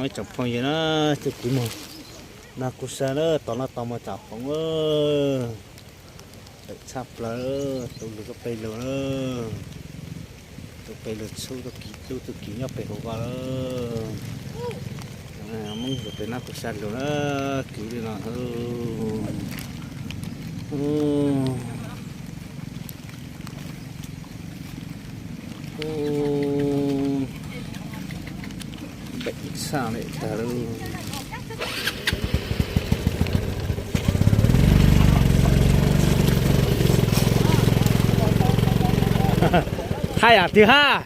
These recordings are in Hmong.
Ib tsoom phooj ywg na, tus kwv mus noj kub sab na, tos noj tos mus tsam poov, tawm tshaj plaws, tus lug tuaj peb lug na, tuaj peb lug txhub tuaj kiv tub tuaj kiv nyob pem hauv vaj lawm. Muab tus pem noj kub sab lug na, kwv li no. Npem tshaj li tag lauj. Thaij am twg hab?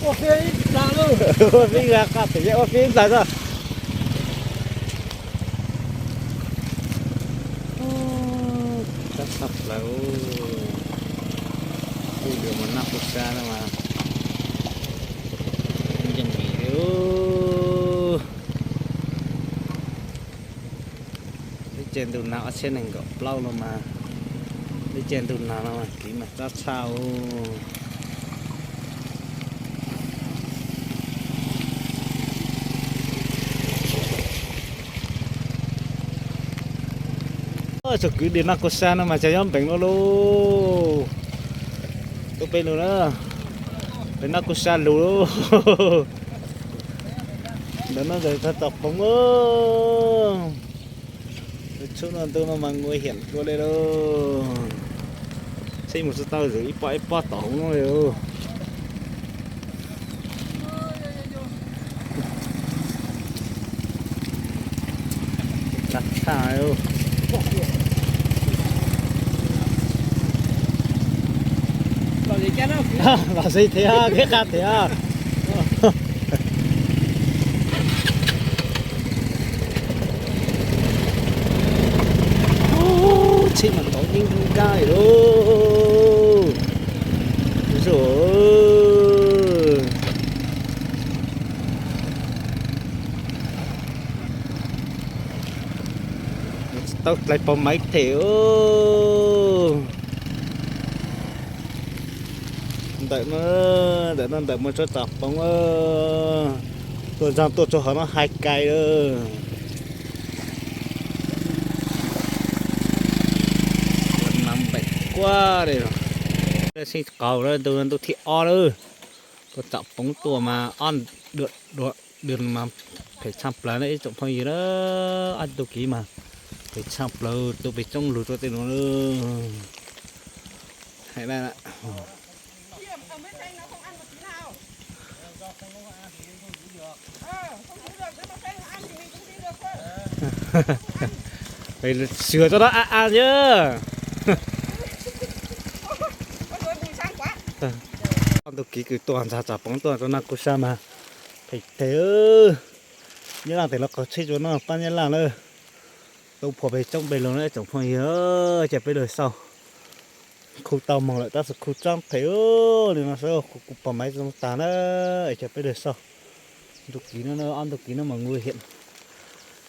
Ua fib ntag, qab pem yeej ua fib ntag xwb. Tab tshaj plaws, kuj yuav mus noj kub sab no mas, yeej vim li. Lub caij ntuj nag ob txhiab nees nkaum plaub no mas, lub caij ntuj nag no mas kev mas tsob tshaj. Tsoom kwv, peb noj kub sab no mas cas yuav npeem ua luaj. Tuaj peb lug na, peb noj kub sab lug lauj. Ntawm no ntawm txog tom poov. Tshub no ntu no mas nguav hiam dua li lauj. Txhij mus tsis tau, zwm ib pob ib pob tom hauv no li. Tag tag. Los xij thiab, kev qab thiab. Txhij mas ntau yeej nkag li lauj. Tsis tau dlais pov maiv them. Ntawm no, ntawm no ntawm mus txog tom poov, tuaj ntxog tuaj txog hov no hais kais lawm. Npem kuaj li los. Sib qaug lawm, ntu ntu thib ob lawm. Tuaj tom poov tuaj mas ob, dua mas phem tshaj plaws na ib tsoom phooj ywg na. Ob tug kiv mas phem tshaj plaws, tus pem tsoob lug tuaj tej no lawm. Hais xyuas tso no a a yawg. Ob tug kiv kws tuaj ntxag tsam poov tuaj rau noj kub sab mas phem teg. Nyab Laj tes los qaug tsheb rua no, pab Nyab Laj lawm. Tau phom pem tsoob pem lug na ib tsoom phooj ywg, cia peb lug xauj. Khu tau moog lawm tab sis khu tsob phem li no xwb, kuv pom maiv zoo tag na. Cia peb lug xauj. Ntu kiv no, ob ntu kiv no mas nguav hiam.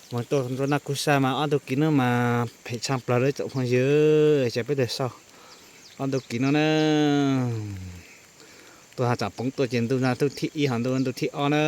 Moog tuaj nrug noj kub sab mas ob ntu kiv no mas phem tshaj plaws lawm tsoom phooj ywg, cia peb lug xauj. Ob ntu kiv no na, tuaj has tsam poov tuaj ces ntu nag ntu thib ib ho ntu ntu thib ob na.